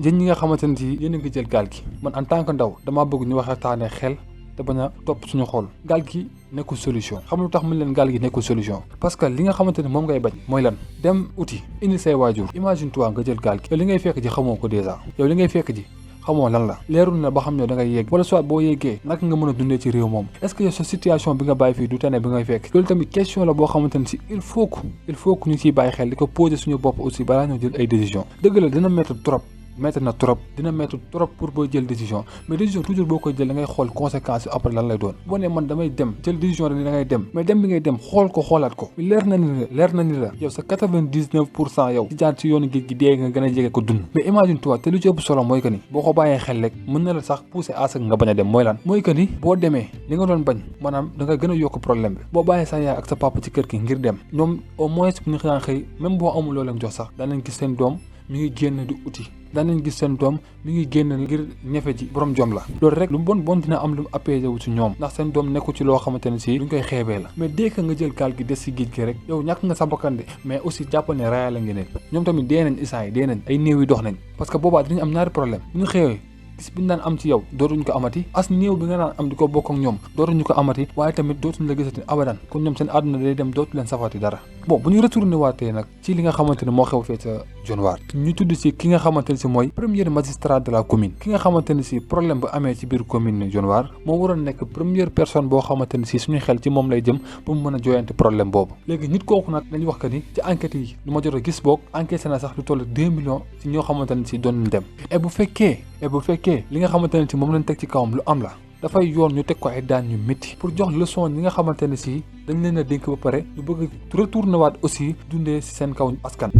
yéen ñi nga xamante ne si yéen a ngi jël gaal gi man en tant que ndaw damaa bëgg ñu waxtaanee xel te bañ a topp suñu xol gaal gi nekkul solution xam lu tax mu leen gaal gi nekkul solution parce que li nga xamante ne moom ngay bañ mooy lan dem uti indi say waajur imagine toi nga jël gaal gi yow li ngay fekk ji xamoo ko déjà yow li ngay fekk ji xamoo lan la leerul na ba xam ne da ngay yegg wala soit boo yeggee naka nga mën a dundee ci réew moom est-ce que yow sa situation bi nga bàyyi fii du tane bi ngay fekk loolu tamit question la boo xamante ne si il faut que ñu ciy bàyyi xel di ko poser suñu bopp aussi balaa ñoo jël ay décision dëgg la dina métti trop dina métti trop pour booy jël décision mais décision toujours boo koy jël da ngay xool conséquences yi après lan lay doon boo ne man damay dem jël décision rek ni da ngay dem mais dem bi ngay dem xool ko xoolaat ko leer na ni la yow sa 99% yow ci jaar ci yoonu géej gi dee nga gën a jege ko dund mais imagine toi te lu ci ëpp solo mooy que ni boo ko bàyyee xel rek mën na la sax pousser à ce que nga bañ a dem mooy lan mooy que ni boo demee li nga doon bañ maanaam da nga gën a yokk problème bi boo bàyyee sa yaay ak sa papa ci kër gi ngir dem ñoom au moins bu ñu xëy même boo amul loolu lañ jox sax danañ gis seen doom mi ngi génn di uti danañ gis seen doom mi ngi génn ngir ñefe ji borom jom la loolu rek lu mu bon dina am lu mu apaisé wu ci ñoom ndax seen doom nekku ci loo xamante ne si luñ koy xeebee la mais dès que nga jël gaal gi des si géej gi rek yow ñàkk nga sa bakkan de mais aussi jàppal ne raaya la ngeen ñoom tamit dee nañ isaan yi dee nañ ay néew yi dox nañ parce que boobaa dinañ am ñaari problème bu ñu xëyee gis bi ñu daan am ci yow dootuñu ko amati as néew bi nga daan am di ko bokk ak ñoom dootuñu ko amati waaye tamit dootuñu la gisati abadan kon ñoom seen àdduna day dem dootu leen safati dara bon bu ñu retourné waatee nag ci li nga xamante ne moo xew fee ca Dionewar ñu tudd si ki nga xamante ne si mooy premier magistrat de la commune ki nga xamante ne si problème bu amee ci biir commune ni Dionewar moo waroon nekk première personne boo xamante ne si suñu xel ci moom lay jëm pour mu mën a jooyante problème boobu léegi nit kooku nag dañuy wax que ni ci enquête yi lu ma jot a gis boog enquête na sax lu toll 2 millions ci ñoo xamante ne si doon nañ dem et bu fekkee li nga xamante ne si moom lañ teg ci kawam lu am la dafay yoon ñu teg ko ay daan ñu métti pour jox leçon ñi nga xamante ne si dañ leen a dénk ba pare ñu bëgg retourné waat aussi dundee si seen kaw askan.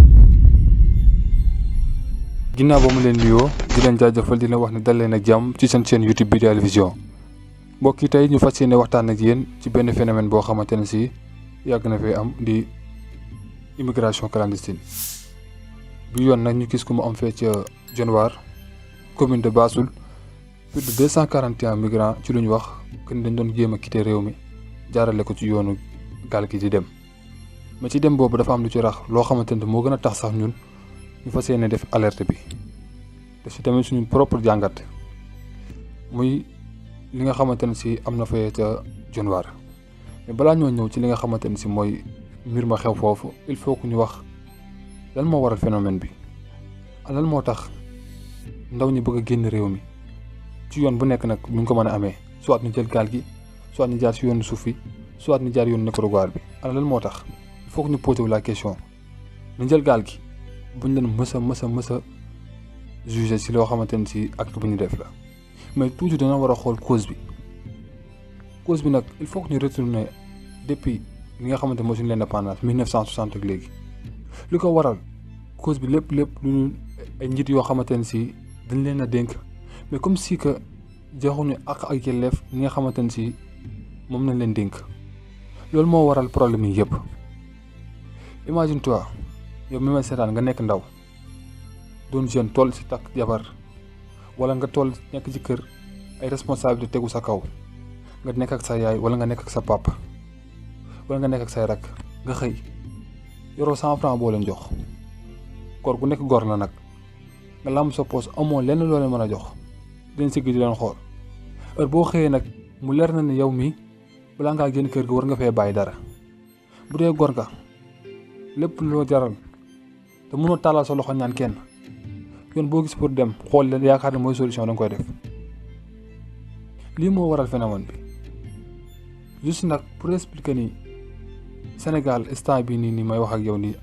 ginnaaw ba mu leen nuyoo di leen jaajëfal di leen wax ne dal leen ak jàmm ci seen chaîne YouTube bi Vital Vision mbokk yi tey ñu fas yéene waxtaan ak yéen ci benn phénomène boo xamante ne si yàgg na fee am di immigration clandestine bi yoon nag ñu gis ko mu am fee ca Dionewar commune de Bassoul plus de 241 migrants ci lu ñu wax que ni dañ doon jéem a quitter réew mi jaarale ko ci yoonu gaal gi di dem mais ci dem boobu dafa am lu ci rax loo xamante ne moo gën a tax sax ñun ñu fas yéene def alerte bi def ci tamit suñu propre jàngat muy li nga xamante ne si am na fee ca Dionewar mais balaa ñoo ñëw ci li nga xamante ne si mooy mbir ma xew foofu il faut que ñu wax lan moo waral phénomène bi lan moo tax ndaw ñi bëgg a génn réew mi ci yoon bu nekk nag ñu ngi ko mën a amee soit ñu jël gaal gi soit ñu jaar ci yoonu suuf yi soit ñu jaar yoonu Nicaragua bi ana lan moo tax il faut que ñu poser wu la question ñu jël gaal gi buñ leen mës a juger ci loo xamante ne ci acte bu ñu def la mais toujours dana war a xool cause bi nag il faut que ñu retourner depuis li nga xamante ne mooy suñu indépendance 1960 ak léegi li ko waral cause bi lépp lu ay njiit yoo xamante ne ci dañ leen a dénk mais comme si que joxuñu ak yelleef ñi nga xamante ne si moom nañ leen dénk loolu moo waral problème yi yëpp imagine toi yow mi may seetaan nga nekk ndaw doon jeune toll si takk jabar wala nga toll nekk ci kër ay responsabilité tegu sa kaw nga nekk ak sa yaay wala nga nekk ak sa papa wala nga nekk ak say rak nga xëy yoroo 100 francs boo leen jox góor gu nekk góor la nag nga lamb sa poos amoo lenn loo leen mën a jox di leen sigg di leen xool heure boo xëyee nag mu leer na ne yow mi balaa ngaa génn kër gi war nga fee bàyyi dara bu dee góor nga lépp loo jaral te mënoo tàllal sa loxo ñaan kenn yoon boo gis pour dem xool leen yaakaar ne mooy solution da nga koy def lii moo waral phénomène bi juste nag pour expliquer ni Sénégal instant bi nii may wax ak yow nii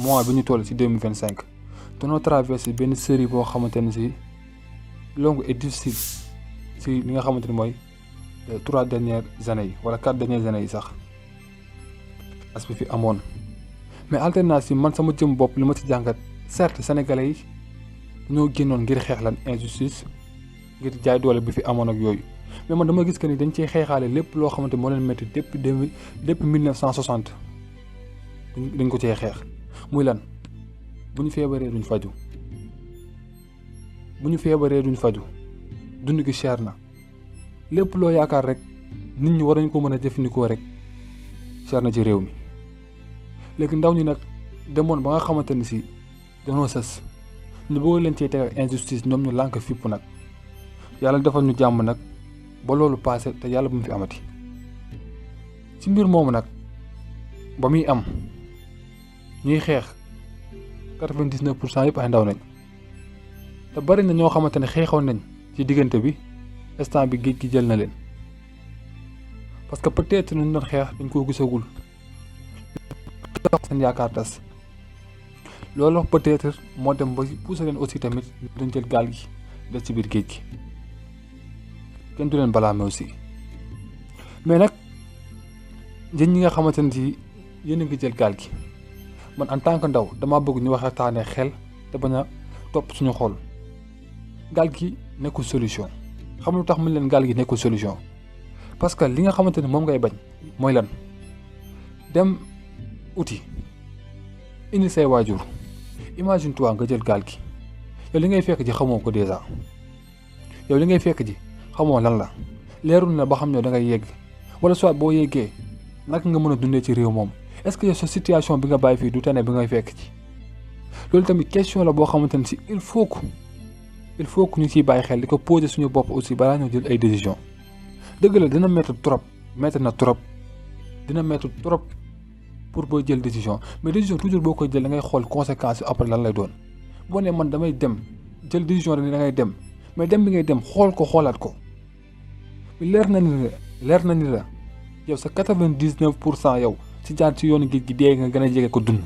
mois bi ñu toll ci 2025 dañoo traversé benn série boo xamante ne si longue et difficile si li nga xamante ne mooy 3 dernières années yi wala 4 dernières années yi sax as bi fi amoon mais alternance yi man sama jëm bopp li ma ci jàngat certes sénégalais yi ñoo génnoon ngir xeex lan injustice ngir jaay doole bi fi amoon ak yooyu mais man dama gis que ni dañ ciy xeexaale lépp loo xamante moo leen métti depuis 1960 dañ ko cee xeex muy lan bu ñu feebaree duñ faju dund gi cher na lépp loo yaakaar rek nit ñi war nañ ko mën a jëfandikoo rek cher na ci réew mi léegi ndaw ñi nag demoon ba nga xamante ni si dañoo sës ñu bëgg leen cee tegal injustice ñoom ñu lànk fipp nag yàlla defal ñu jàmm nag ba loolu passé te yàlla bu mu fi amati ci mbir moomu nag ba muy am ñuy xeex 99% yëpp ay ndaw nañ te bari na ñoo xamante ne xeexoon nañ ci diggante bi instant bi géej gi jël na leen parce que peut-être ñu doon xeex dañ koo gisagul seen yaakaar tas loolu peut-être moo dem ba poussé leen aussi tamit duñ jël gaal gi des ci biir géej gi kenn du leen balaame aussi mais nag yéen ñi nga xamante ne si yéen a ngi jël gaal gi man en tant que ndaw damaa bëgg ñu waxtaanee xel te bañ a topp suñu xol gaal gi nekkul solution xam lu tax mu leen gaal gi nekkul solution parce que li nga xamante ne moom ngay bañ mooy lan dem uti indi say waajur imagine toi nga jël gaal gi yow li ngay fekk ji xamoo ko déjà yow li ngay fekk ji xamoo lan la leerul na ba xam ne da ngay yegg wala soit boo yeggee naka nga mën a dundee ci réew moom est-ce que sa situation bi nga bàyyi fii du tane bi ngay fekk ci loolu tamit question la boo xamante ne si il faut que ñu ciy bàyyi xel di ko poser suñu bopp aussi balaa ñoo jël ay décision dëgg la dina métti trop dina métti trop pour boo jël décision mais décision toujours boo koy jël da ngay xool conséquences yi après lan lay doon boo ne man damay dem jël décision rek ni da ngay dem mais dem bi ngay dem xool ko xoolaat ko leer na ni la yow sa 99% yow ci jaar ci yoonu géej gi dee nga gën a jege ko dund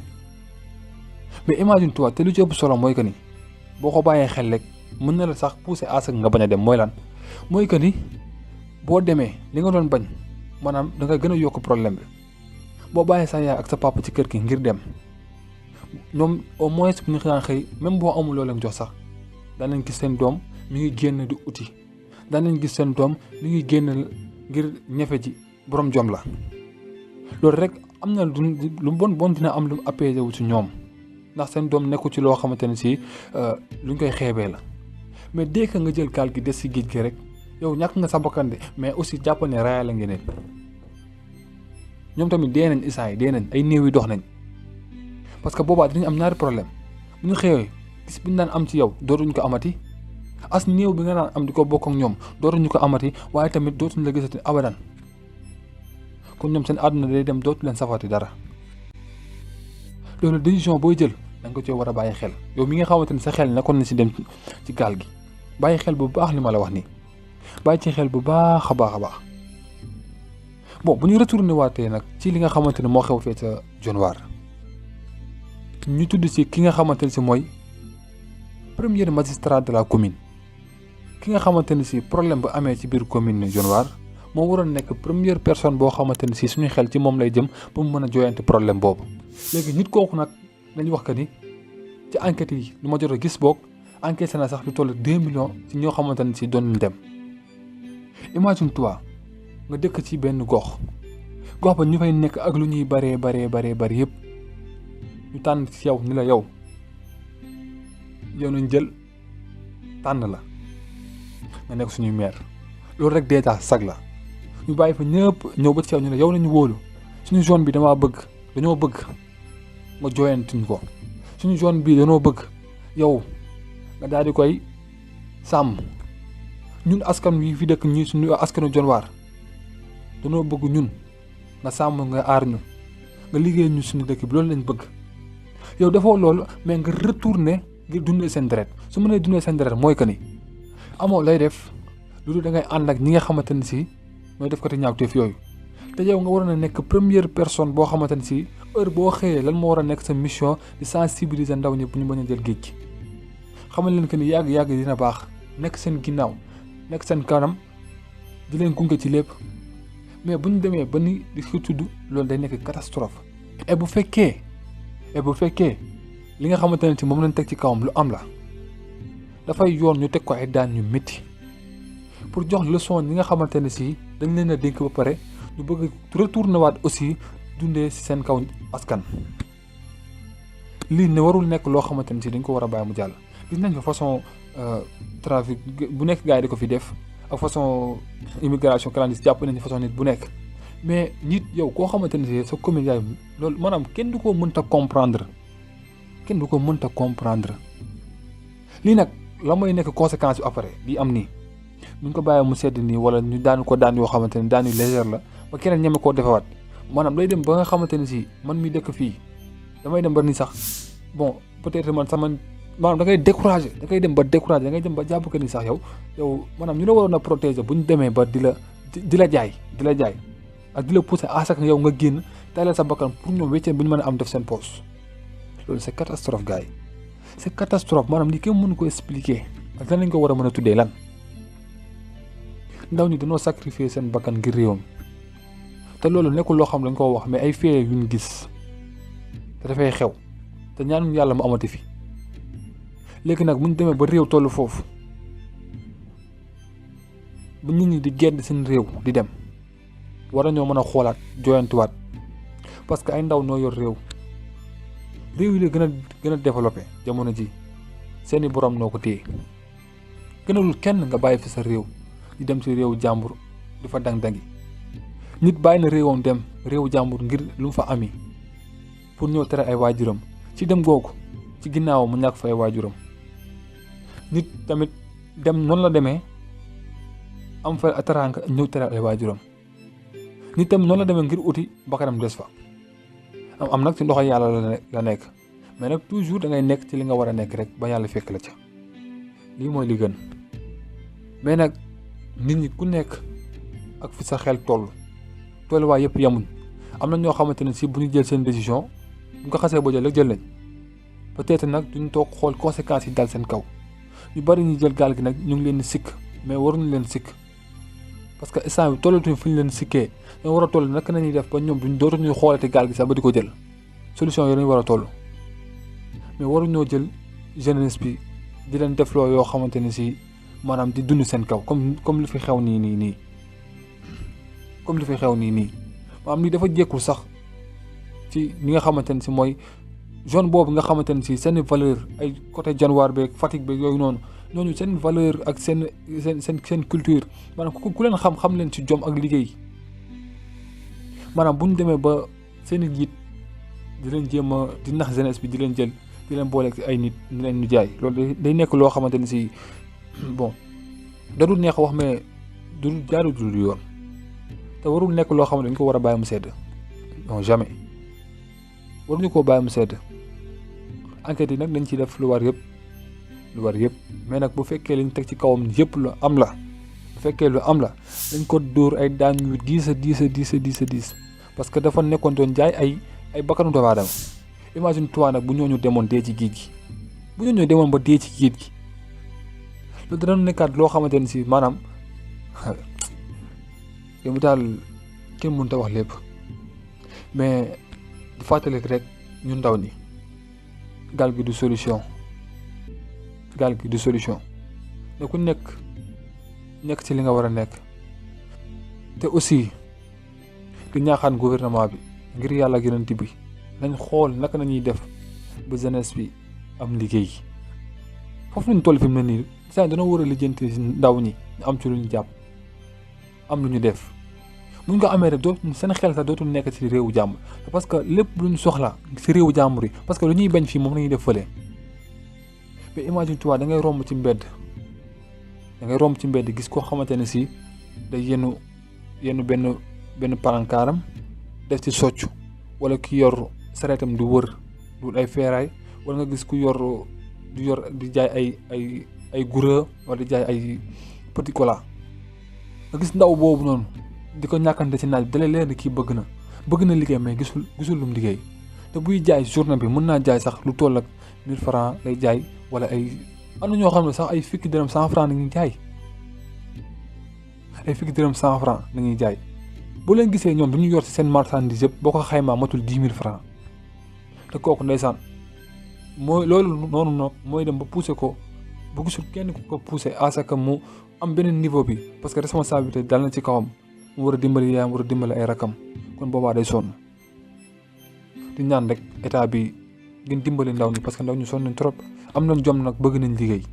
mais imagine toi te lu ci ëpp solo mooy que ni boo ko bàyyee xel rek mën na la sax pousser à ce que nga bañ a dem mooy lan mooy que ni boo demee li nga doon bañ maanaam da nga gën a yokk problème bi boo bàyyee sa yaay ak sa papa ci kër gi ngir dem ñoom au moins bu ñu xëy même boo amul loo leen jox sax danañ gis seen doom mi ngi génn di uti danañ gis seen doom mi ngi génn ngir ñefe ji borom jom la loolu rek am na lu bon dina am lu mu apaisé wu ci ñoom ndax seen doom nekku ci loo xamante ne si luñ koy xeebee la mais dès que nga jël gaal gi des ci géej gi rek yow ñàkk nga sa bakkan de mais aussi jàpp ne raaya la ngeen ñoom tamit dee nañ isaay dee nañ ay néew yi dox nañ parce que boobaa dinañ am ñaari problème bu ñu xëyee gis bi ñu daan am ci yow dootuñu ko amati as néew bi nga daan am di ko bokk ak ñoom dootuñu ko amati waaye tamit dootuñu la gisati abadan kon ñoom seen àdduna day dem dootu leen safati dara loolu décision booy jël da nga ko ci war a bàyyi xel yow mi nga xamante ne sa xel nekkoon na si dem ci gaal gi bàyyi xel bu baax li ma la wax nii bàyyi ci xel bu baax a baax bon bu ñu retourné waatee nag ci li nga xamante ne moo xew fee ca Dionewar ñu tudd ci ki nga xamante ne si mooy premier magistrat de la commune ki nga xamante ne si problème bu amee ci biir commune Dionewar moo waroon nekk première personne boo xamante ne si suñu xel ci moom lay jëm pour mu mën a jooyante problème boobu léegi nit kooku nag dañuy wax que ni ci enquête yi lu ma jot a gis boog enquête na sax lu toll 2 millions ci ñoo xamante ne si doon dem imagine toi nga dëkk ci benn gox ba ñu fay nekk ak lu ñuy baree yëpp ñu tànn ci yow ni la yow nañ jël tànn la nga nekk suñuy maire loolu rek déjà sag la ñu bàyyi fa ñëpp ñëw ba ci yow ñu ne yow nañu wóolu suñu zone bi dañoo bëgg nga jooyantuñ ko suñu zone bi dañoo bëgg yow nga daal di koy sàmm ñun askan wi fi dëkk ñi suñu askanu Dionewar dañoo bëgg ñun nga sàmm nga aar ñu nga liggéey ñu suñu dëkk bi loolu lañ bëgg yow defoo loolu mais nga retourner ngir dundee seen deret su ma nee dundee seen deret mooy que ni amoo lay def loolu da ngay ànd ak ñi nga xamante ne si mooy def ko te ñaawteef yooyu te yow nga waroon a nekk première personne boo xamante ne si heure boo xëyee lan moo war a nekk sa mission di sensibiliser ndaw ñi bu ñu bañ a jël géej gi xamal leen que ni yàgg dina baax nekk seen ginnaaw nekk seen kanam di leen gunge ci lépp mais bu ñu demee ba ni di ko tudd loolu day nekk catastrophe et bu fekkee li nga xamante ne si moom lañ teg ci kawam lu am la dafay yoon ñu teg ko ay daan ñu métti pour jox leçon ñi nga xamante ne si dañ leen a dénk ba pare ñu bëgg retourner waat aussi dundee si seen kaw askan. lii ne warul nekk loo xamante ne si dañ ko war a bàyyi mu jàll gis nañ fa façon trafic bu nekk gars yi di ko fi def ak façon immigration clandestine jàpp nañ façon nit bu nekk mais nit yow koo xamante ne si sa commune yaay loolu maanaam kenn du ko mënta comprendre lii nag la mooy nekk conséquence yu après di am nii ñu ko bàyyi mu sedd nii wala ñu daan ko daan yoo xamante ne daan yu légère la ba keneen ñeme koo defewaat maanaam day dem ba nga xamante ne si man mi dëkk fii damay dem ba ni sax bon peut-être man maanaam da ngay découragé da ngay dem ba découragé da ngay dem ba jàpp que ni sax yow maanaam ñu la waroon a protéger bu ñu demee ba di la jaay ak di la pousser à ce que yow nga génn tayal sa bakkan pour ñoom wecceen bu ñu mën a am def seen poche loolu c'est catastrophe gars yi c'est catastrophe maanaam lii kenn mënu ko expliquer ak lan lañ ko war a mën a tuddee lan ndaw ñi dañoo sacrifier seen bakkan ngir réewam te loolu nekkul loo xam dañ koo wax mais ay fee yuñ gis te dafay xew te ñaanuñ yàlla mu amati fi léegi nag bu ñu demee ba réew tollu foofu bu nit ñi di gedd seen réew di dem war nañoo mën a xoolaat jooyantuwaat parce que ay ndaw noo yor réew yi la gën a développé jamono ji seeni borom noo ko téye gënalul kenn nga bàyyi fi sa réew di dem ci réewu jàmbur di fa dang-dangi nit bàyyi na réewam dem réewu jàmbur ngir lu mu fa ami pour ñëw tere ay waajuram ci dem googu ci ginnaaw mu ñàkk fa ay waajuram nit tamit dem noonu la demee am fa teraanga ñëw tere ay waajuram nit tamit noonu la demee ngir uti bakkanam des fa am nag ci ndoxo yàlla la nekk mais nag toujours da ngay nekk ci li nga war a nekk rek ba yàlla fekk la ca lii mooy li gën mais nag nit ñi ku nekk ak fi sa xel tolluwaay yëpp yemuñ am na ñoo xamante ne si bu ñu jël seen décision bu ko xasee ba jël rek jël nañ peut-être nag duñ toog xool conséquences yi dal seen kaw ñu bari ñu jël gaal gi nag ñu ngi leen di sikk mais waruñu leen sikk parce que instant bi tollatuñ fu ñu leen sikkee ñoo war a toll naka nañuy def ba ñoom duñ dootuñu xoolati gaal gi sax ba di ko jël solution yooyu lañu war a toll mais waruñoo jël jeunesse bi di leen def loo yoo xamante ne si maanaam di dund seen kaw comme li fi xew nii comme li fi xew nii maanaam lii dafa jékkul sax ci ñi nga xamante ne si mooy zone boobu nga xamante ne si seen valeur ay côté Dionewar beeg Fatick beeg yooyu noonu ñooñu seen valeur ak seen culture maanaam ku leen xam leen ci jom ak liggéey maanaam bu ñu demee ba seen i njiit di leen jéem a di nax jeunesse bi di leen jël di leen booleeg ay nit ñu leen ñu jaay loolu day nekk loo xamante ne si bon da dul neex wax mais du jaarul dul yoon te warul nekk loo xam ne dañ ko war a bàyyi mu sedd non jamais waruñu koo bàyyi mu sedd enquête yi nag dañ ciy def lu war yëpp mais nag bu fekkee liñ teg ci kawam yëpp lu am la bu fekkee lu am la dañ ko dóor ay daan yu diis parce que dafa nekkoon doon jaay ay bakkanu doomu aadama imagine toi nag bu ñooñu demoon dee ci géej gi bu ñooñu demoon ba dee ci géej gi loolu dana nekkaat loo xamante ne si maanaam yow daal kenn mënut a wax lépp mais di fàttali rek ñu ndaw ñi gaal gi du solution ne ku nekk ci li nga war a nekk te aussi di ñaaxaan gouvernement bi ngir yàlla ak yonent bi nañ xool naka nañuy def ba jeunesse bi am liggéey foofu lañ toll fi mu ne nii saa dana war a lijjanti ndaw ñi ñu am ci lu ñu jàpp am lu ñu def buñ ko amee rek dootul seen xel sax dootul nekk ci réewu jàmbur parce que lépp lu ñu soxla ci réewu jàmbur yi parce que lu ñuy bañ fii moom la ñuy def fële mais imagine toi da ngay romb ci mbedd gis koo xamante ne si day yenu benn palankaaram def ci soccu wala ki yor sareetam di wër du ay feeraay wala nga gis ku di jaay ay gura wala di jaay ay petit cola nga gis ndaw boobu noonu di ko ñàkkante ci naaj bi dalee leer ni kii bëgg na liggéey mais gisul lu mu liggéey te buy jaay journée bi mën naa jaay sax lu toll ak 1000 francs lay jaay wala am na ñoo xam ne sax ay fukki dërëm 100 francs na ñuy jaay bu leen gisee ñoom dañu yor ci seen marchandise yëpp boo ko xaymaa matul 10 000 francs te kooku ndeysaan mooy loolu noonu nag mooy dem ba pousser ko bu gisul kenn ku ko pousser à ce que mu am beneen niveau bi parce que responsabilité dal na ci kawam mu war a dimbali yaayam war a dimbali ay rakam kon boobaa day sonn di ñaan rek état bi ngeen dimbali ndaw ñi parce que ndaw ñu sonn nañ trop am nañ jom nag bëgg nañ liggéey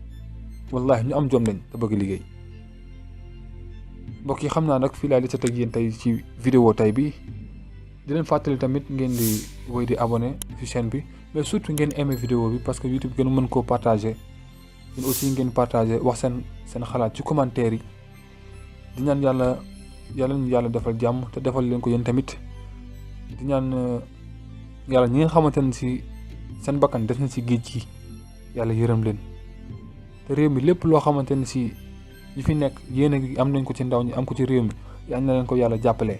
wallahi ñu am jom nañ te bëgg liggéey mbokk yi xam naa nag fii laa li sa teg yéen tey ci vidéo tey bi di leen fàttali tamit ngeen di woy di abonné ci chaîne bi mais surtout ngeen aimé vidéo bi parce que YouTube gën a mën koo partager yéen aussi ngeen partager wax seen xalaat ci commentaire yi di ñaan yàlla ñu yàlla defal jàmm te defal leen ko yéen tamit di ñaan yàlla ñi nga xamante ne si seen bakkan def na si géej gi yàlla yërëm leen te réew mi lépp loo xamante ne si ñi fi nekk yéen a am nañ ko ci ndaw ñi am ko ci réew mi yal na leen ko yàlla jàppale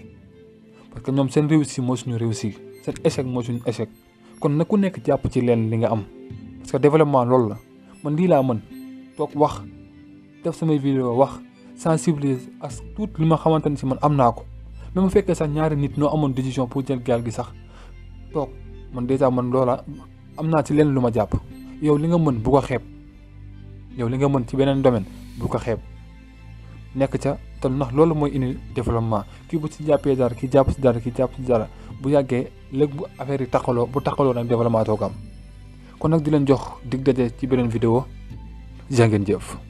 parce que ñoom seen réussite moo suñu réussite seen échec moo suñu échec kon na ku nekk jàpp ci leen li nga am parce que développement loolu la man lii laa mën toog wax def samay vidéo wax sensibiliser ak tout li ma xamante ne si man am naa ko même bu fekkee sax ñaari nit noo amoon décision pour jël gaal gi sax toog man déjà man loola am naa ci leen lu ma jàpp yow li nga mën bu ko xeeb yow li nga mën ci beneen domaine bu ko xeeb nekk ca te ndax loolu mooy indi développement kii bu ci jàppee dara ki jàpp ci dara ki jàpp ci dara bu yàggee léegi bu affaire yi taxaloo nag développement toog am kon nag di leen jox dig daje ci beneen vidéo jaa ngeen jëf